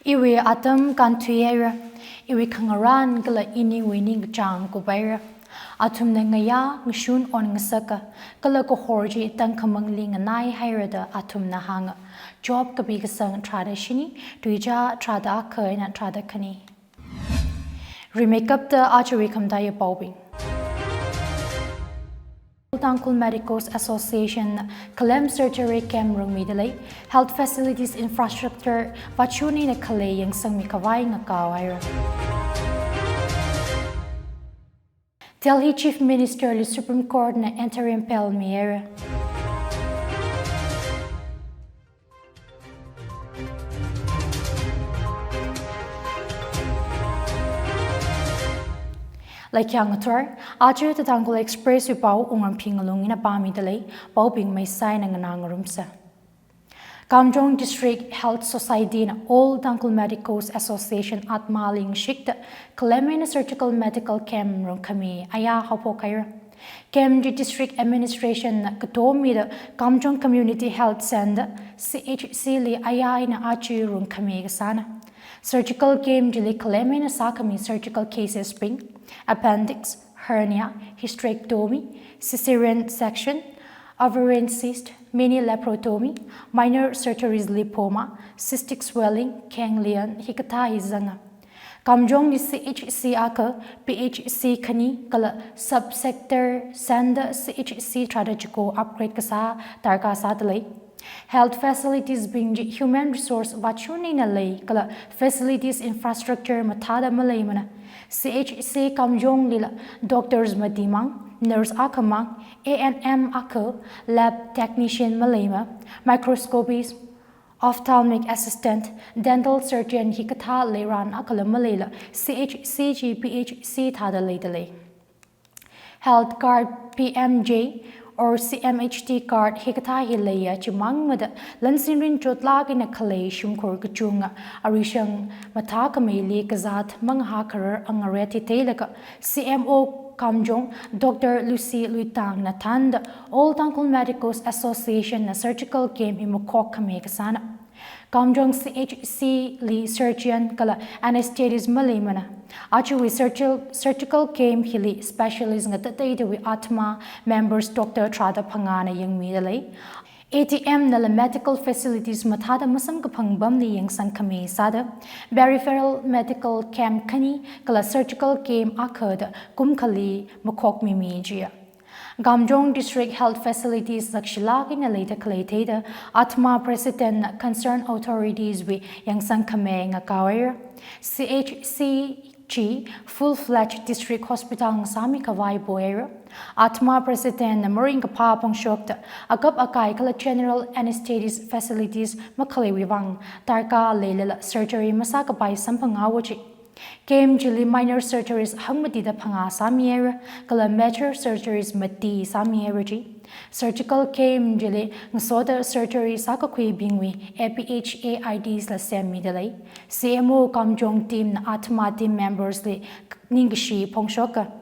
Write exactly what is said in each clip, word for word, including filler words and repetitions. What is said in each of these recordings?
Iwui atam kānthuihaira, iwui khangarān kala iniwui ningkachāng kuphaira. Athumna ngayā ngashun onngasaka, kala kahor chi tangkhamangli nganaihaira da athumna hānga. Job kapi kasang tharāda shini, tuichā tharāda akha eina tharāda khani. Rimeikapta aruiwui khamataiya paobing. Tangkhul Medicos Association khalem surgery camp rungmidalei, health facilities infrastructure vāchunina khalei yangsangmi khavai ngakaohaira. Delhi Chief Minister li Supreme Court na interim bail mihaira. Laikyang athor, aja The Tangkhul Express wui pao Wungram Phingalung ina pāmidalei, paobing maisai eina nganā ngarumsa. Kamjong District Health Society na All Tangkhul Medicos Association ATMA li ngashikta khalem eina surgical medical camp rungkhami aya haophokhaira. Camp chi District Administration na katomida Kamjong Community Health Centre, C H C li aya eina aja rungkhami kasāna. Surgical camp chili khalem eina sākhami surgical cases bing, appendix, hernia, hysterectomy, caesarean section, ovarian cyst, mini laparotomy, minor surgeries, lipoma, cystic swelling, ganglion, hikathā hi zanga. Kamjong li C H C akha, P H C khani, kala sub-sector centre C H C tharāda chiko upgrade kasā darkar sādalei. Health facilities bing chi human resource vāchunina lei, kala facilities infrastructure mathāda maleimana. C H C Kamjong lila doctors matimang, nurse akhamang, A N M akha, lab technician maleima, microscopist, ophthalmic assistant, dental surgeon hikathā leiran akhala maleila, C H C chi P H C thāda leidalei. Health card, P M J or C M H T card hikathā hi leiya chimangmada, lansinrin chotlāk eina khalei shimkhur kachunga aruishang mathākhameili kazāt mangahā kharar angarei thitheilaga, C M O Kamjong, Doctor Lucy Luitang na thānda All Tangkhul Medicos Association na surgical camp hi makhokkhami kasāna. Kamjong C H C li surgeon kala anesthetist maleimana. Aruiwui surgical, surgical camp hili specialist ngatateidawui ATMA members doctor tharāda phangāna yangmidalei. A T M nala medical facilities mathāda masamkaphang pamli yangsangkhami sāda, peripheral medical camp khani kala surgical camp akha da kum khali makhokmimi jiya. Kamjong District Health Facilities zakshilāk eina leida khalei theida, ATMA President na concerned authorities wui yangsangkhami ngakaohaira. C H C chi full-fledged district hospital ngasāmi khavai pohaira. ATMA President na maringkaphā phongshokta, akap akai kala general anesthetist facilities makhaleiwui vang darkar leilala surgery masākapai samphanghaowa ji. Camp chili minor surgeries hangmatida phangā sāmihaira, kala major surgeries mati sāmihaira ji. Surgical camp chili ngasoda surgery sākakhuibingwui A P H A I Ds la semmidalei. C M O Kamjong team na ATMA team members li ningkashi phongshoka.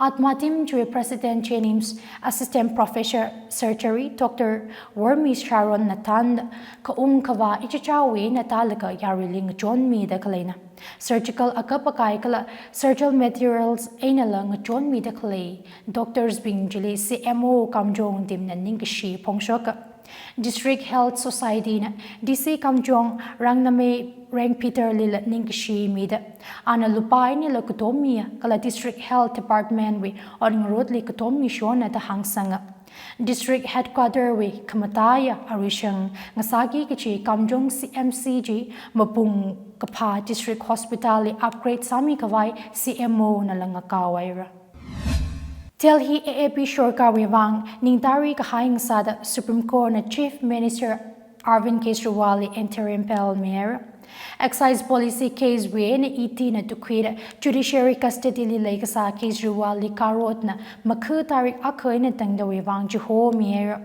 ATMA team chiwui President JNIMS Assistant Professor Surgery Doctor Wormi Sharon na thānda, khaung khavā ichichāwui eina tālaga yaruili ngachonmida khaleina. Surgical akap akai kala surgical materials einala ngachonmida khalei doctors bing chili C M O Kamjong team na ningkashi phongshoka. District Health Society na D C Kamjong Rangnamei Rengpeter lila ningkashi mida, ana lupā einala katommiya kala District Health Department wui ot ngarotli katommi shona da hāngsanga. District Headquarter wui khamataiya aruishang ngasāki kachi Kamjong C M C chi mapung kaphā District Hospital li upgrade sāmi khavai C M O nala ngakaohaira. Delhi A A P sorkarwui vang ningtari kahai ngasāda Supreme Court na Chief Minister Arvind Kejriwal li interim bail mihaira. Excise policy case wui eina E D na tukhuida judiciary custody li leikasā Kejriwal li karot na makha tarik akha eina tangdawui vang chihomihaira.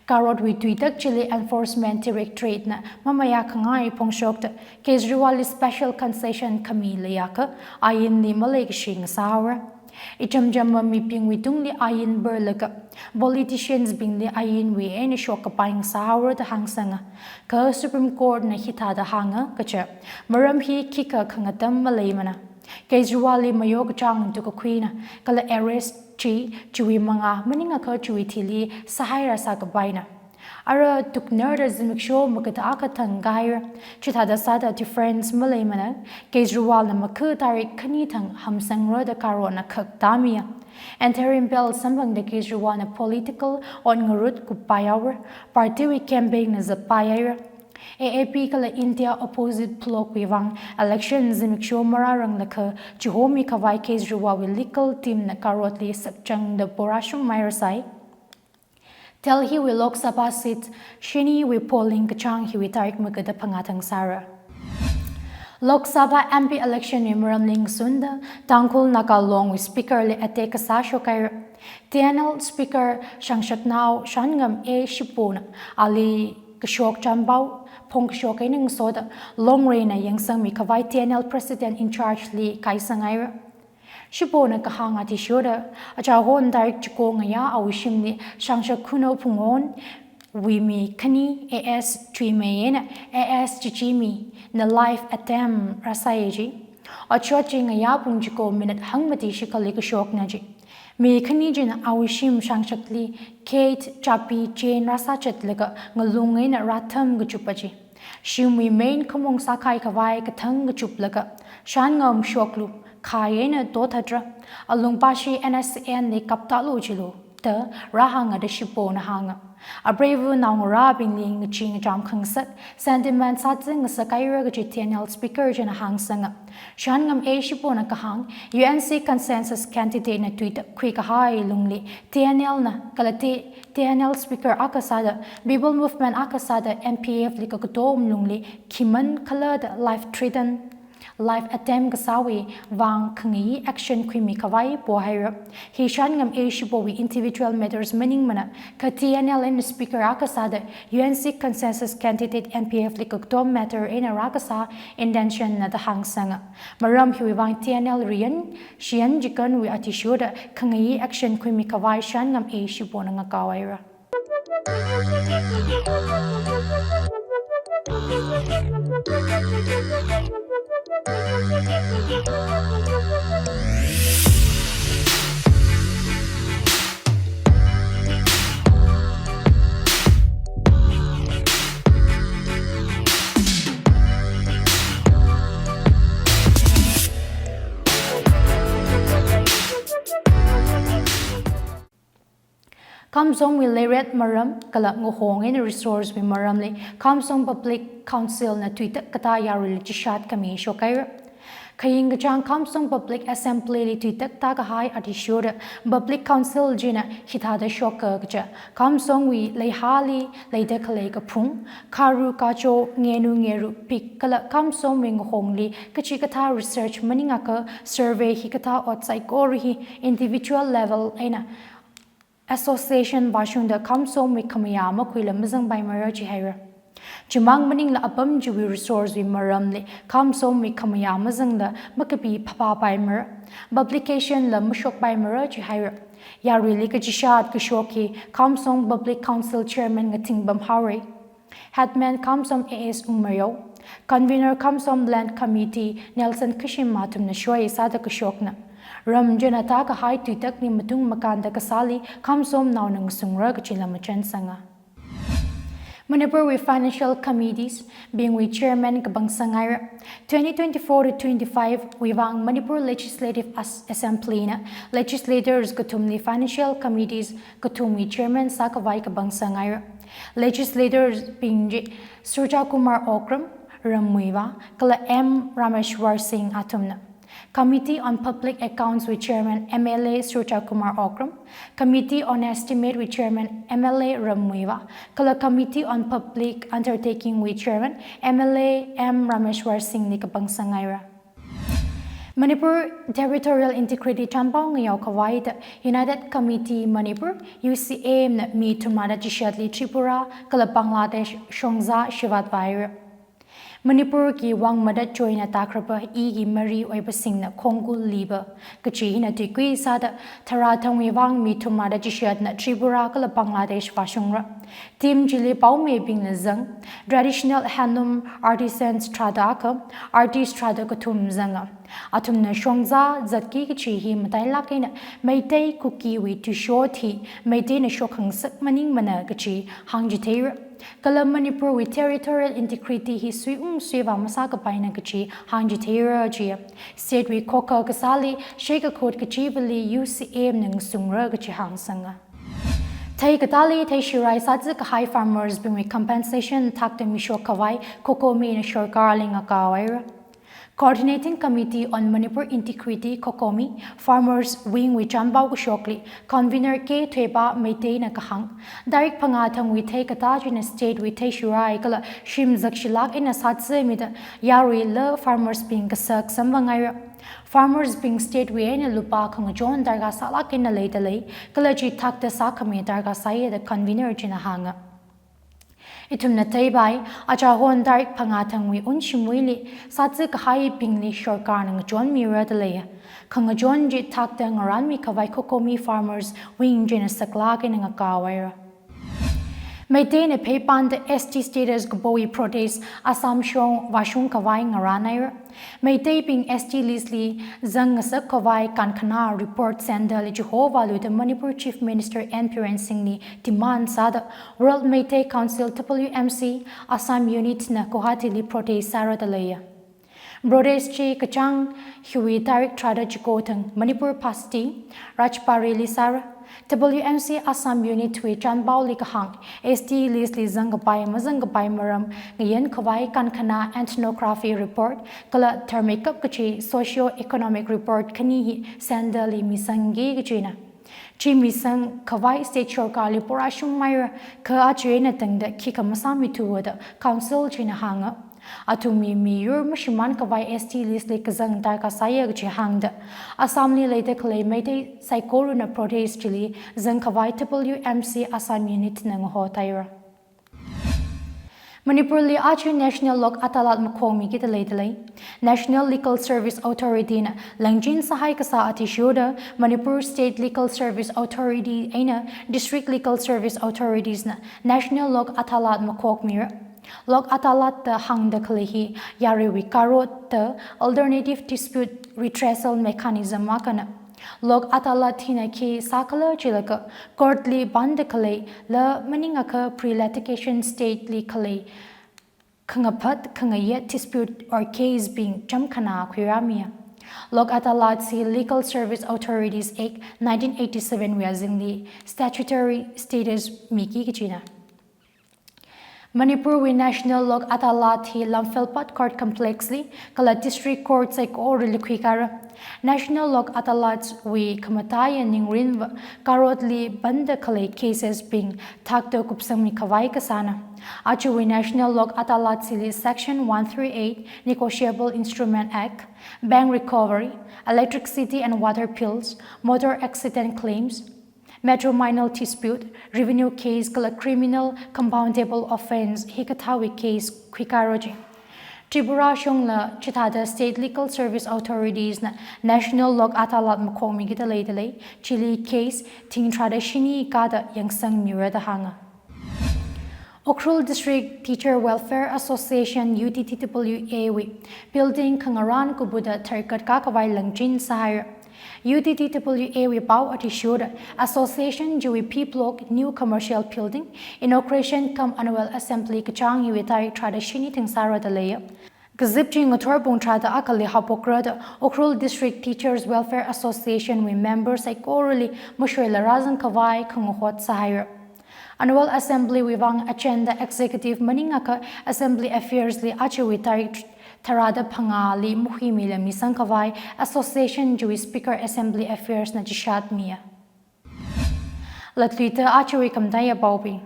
Karotwui tuitak chili Enforcement Directorate na mamayākhangai phongshokta Kejriwal li special concession khami leiakha ainli maleikashi ngasāhaora. Ichamcham mibingwui tungli ain barlaga, politicians bingli ainwui eina shok kapai ngasāhaora da hāngsanga. Kha Supreme Court na hithāda hānga kaja, maram hi khikha khangatam maleimana. Kejriwal li mayo kachāng tukakhuina, kala arrest chi chiwui mangā maningakha chiwui thili sāhaira sākapaina. Ara tuknarda zimiksho makada akha thang kahaira, chithāda sāda difference maleimana. Kejriwal na makha tarik khani thang hamsangra da karona khak tamiya. Interim bail samphangda Kejriwal na political ot ngarut kupaihaora, party wui campaign na zappaihaira. A A P kala India opposite bloc wui vang election zimiksho marāranglakha chihomi khavai Kejriwal wui legal team na karotli sakchangda porashung mairasai. Delhi wui Lok Sabha seat shiniwui polling kachāng hiwui tarik makada phangā thang sāra. Lok Sabha M P election wui maramli ngasunda Tangkhul Naga Long wui speaker li attack kasā shokhaira. T N L speaker shangshaknao Shanngam A Shipona ali kashok champao phongkashok eina ngasoda Longreina yangsangmi khavai T N L president in charge li kaisangaira. Shipona kahāng athishurda, achahon tarik chiko ngayā awui shimli Shangshak Khunou Phungwon wui mi khani A S Chuimei eina A S Chichimi na live attempt rāsai ji. Otshot chi ngayā pung chiko minute hangmati shikhali kashokna ji. Mi khani china awui shim Shangshakli gate chapi chain rāsāchatlaga ngalung eina rātham kachupa ji. Shimwui main khamong sākahai khavai kathang kachuplaga, Shanngam shoklu, khai eina tothatra, alungpashi N S C N li kaptalu chilu da rāhānga da Shipona hānga. Apreiva naongarābingli ngachee ngacham khangasak, sentiment sāzing ngasakhaira kaji T N L speaker china hāngsanga. Shanngam A Shipona kahāng, U N C consensus candidate na tuitak khuikahai lungli T N L na kala T-, T N L speaker akha sāda, People Movement akha sāda M P F li kakatom lungli khiman khala da life threaten, life attempt kasāwui vang khangayi action khuimi khavai pohaira. Hi Shanngam A Shipowui individual matters maningmana, kha T N L eina speaker akha sāda U N C consensus candidate M P F li kakatom matter eina rākasā intention na da hāngsanga. Maram hiwui vang T N L riyan, shiyan chikanwui athishurda khangayi action khuimi khavai Shanngam A Shipona ngakaohaira. Kamsongwui leiret maram kala ngahong eina resource wui maramli Kamsong Public Council na tuitak katā yaruili chishat khami shokhaira. Khaying kachāng Kamsong Public Assembly li tuitak tākahai athishurda Public Council china hithāda shoka kaja, Kamsongwui leihāli leida khalei kaphung, kharu kacho, ngenu ngeru, pik kala Kamsongwui ngahongli kachikathā research maningakha survey hikathā ot saikora hi individual level eina association vāshungda Kamsongwui khamayā makhuila mazangpaimara jihaira. Chimang maningla apam chiwui resource wui maramli Kamsongwui khamayā mazangla makapi phaphapaimara, publication la mashokpaimara jihaira. Yaruili kachishat kashok hi Kamsong Public Council Chairman Ngathingbam Haorei, Headman Kamsong A S Ungmayao, Convener Kamsong Land Committee Nelson Khashim athumna shoi sāda kashokna. Ram china tākahai tuitakli matung makānda kasāli Kamsong naonang sungra kachila machansanga. Manipurwui Financial Committees bingwui Chairman kapangsangaira. Twenty twenty-four to twenty-five wui vang Manipur Legislative As-, Assembly na legislators kathumli Financial Committees kathumwui Chairman sākhavai kapangsangaira. Legislators bing chi Surjakumar Okram, Rammuivah, kala M Rameshwar Singh athumna. Committee on Public Accounts wui Chairman M L A Surjakumar Okram, Committee on Estimate wui Chairman M L A Rammuivah, kala Committee on Public Undertaking wui Chairman M L A M Rameshwar Singh li kapangsangaira. Manipur Territorial Integrity champao ngayao khavaida United Committee Manipur, U C M na mi thumrāda chishatli Tripura kala Bangladesh shongza shivat vāhaira. Manipurwui vang madat joina takrapa iki mari oipasingna khongkul lipa kachi hina tuikui sāda tharā thangwui vang mi thumada chishatna Tripura kala Bangladesh vāshungra. Team chili paomeibingna zang, traditional handloom artisans tharāda akha, artist tharāda kathum zanga. Athumna shongza zatki kachi hi matailāk eina Meitei Kukiwui tuishot hi Meiteina shokhangasak maningmana kachi hāngchitheira. Kala Manipurwui territorial integrity hi suiung suivā masākapaina kachi hāngchitheira jiya. State wui khokha kasāli shekakhut kachivali U C M na ngasungra kachi hāngsanga. Theikatāli theishirai sāzakahai farmers bingwui compensation thakta mishok khavai COCOMI na sorkarli ngakao haira. Coordinating Committee on Manipur Integrity, COCOMI, Farmers Wing wui chanpao kashokli, Convener K Thoipa Meiteina kahāng, tarik phangā thangwui theikatā china state wui theishirai kala shim zakshilāk eina sāzamida yaruila farmers bing kasak samphang haira. Farmers bing state wui eina lupā khangachon darkar sālāk eina leidalei, kala chi thakta sākhami darkar sāya da convener china hānga. Ithumna theipai, achahon tarik phangā thangwui unshimuili sāzakahaibingli sorkarna ngachonmira dalei. Khangachon chi thakta ngarānmi khavai COCOMI Farmers Wing china saklāk eina ngakao haira. Meiteina pheipanda S T status kapowui protest Assam shong vāshung khavai ngarān haira. Meiteibing S T list li zangngasak khavai kankhana report sendal li chihovālu da Manipur Chief Minister N Biren Singh li demand sāda World Meitei Council W M C Assam Unit na Guwahati li protest sāra dalei. Protest chi kachāng hiwui tarik tharāda chiko thang Manipur Phasthi Rajbari li sāra. W M C Assam Unit wui chanpaoli kahāng, S T list li zangkapai mazangkapai maram ngayan khavai kankhana ethnography report kala tharmeikap kachi socio-economic report khani hi sendal li misangki kachina. Chi misang khavai state sorkarli porāshung haira, kha aja eina tangda khikha masāmithuwa da council china hānga. Athumwui miyur mashimān khavai S T list li kazang darkar sāya kachi hāngda, Assam li leida khalei Meitei saikorana protest chili zang khavai W M C Assam Unit na ngahot haira. Manipurli aja National Lok Adalat makhokmiki dalei dalei. National Legal Service Authority na langchin sāhai kasā athishurda Manipur State Legal Service Authority eina District Legal Service Authorities na National Lok Adalat makhokmira. Lok Adalat da hāngda khalei hi yaruiwui karot da alternative dispute redressal mechanism akhana. Lok Adalat hina khi sākhala jilaga court li panda khalei la maningakha pre-litigation state li khalei khangaphat khangayet dispute or case bing chamkhana khuirāmiya. Lok Adalat hi Legal Service Authorities Act nineteen eighty-seven wui azingli statutory status miki kachina. Manipurwui National Lok Adalat hi Lamfelpat Court Complex li kala District Court saikorali khuikara. National Lok Adalat wui khamataiya ningrinva karotli panda khalei cases bing thakta kupsangmi khavai kasāna. Ajawui National Lok Adalat chili Section one three eight Negotiable Instrument Act, Bank Recovery, Electricity and Water Bills, Motor Accident Claims, Matrimonial Dispute, Revenue Case kala Criminal Compoundable Offence hikathāwui case khuikara ji. Tripura shongla chithāda State Legal Service Authorities na National Lok Adalat makhokmiki dalei dalei, chili case thing tharāda shini kāda yangsangmira da hānga. Ukhrul District Teacher Welfare Association, U T T W A wui building khangarān kubuda tharkat kakhavai langchin sāhaira. U T T W A wui pao athishurda association chiwui P Block New Commercial Building inauguration cum annual assembly kachāng hiwui tarik tharāda shini thing sāra dalei. Kazip chi ngathor pung tharāda akhali haophokra da Ukhrul District Teachers Welfare Association wui member saikorali mashoila rāzang khavai khangahot sāhaira. Annual Assembly wui vang agenda executive maningakha Assembly Affairs li ajawui tarik tharāda phangāli mahuimila misang khavai association chiwui Speaker Assembly Affairs na chishatmiya. Latluida ajawui khamataiya paobing.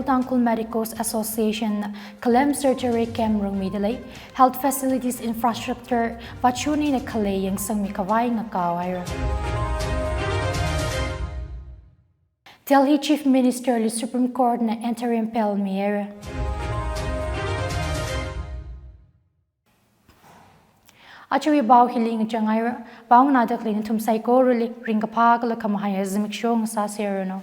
Tangkhul Medicos Association na khalem surgery camp rungmi dalei, health facilities infrastructure vāchun eina khalei yangsangmi khavai ngakao haira. Delhi Chief Minister li Supreme Court na interim bail mihaira. Ajawui pao hili ngachang haira. Pao nganāda khalei nathum saikorali ringkaphā kala khamahaiya zimiksho ngasāserranu.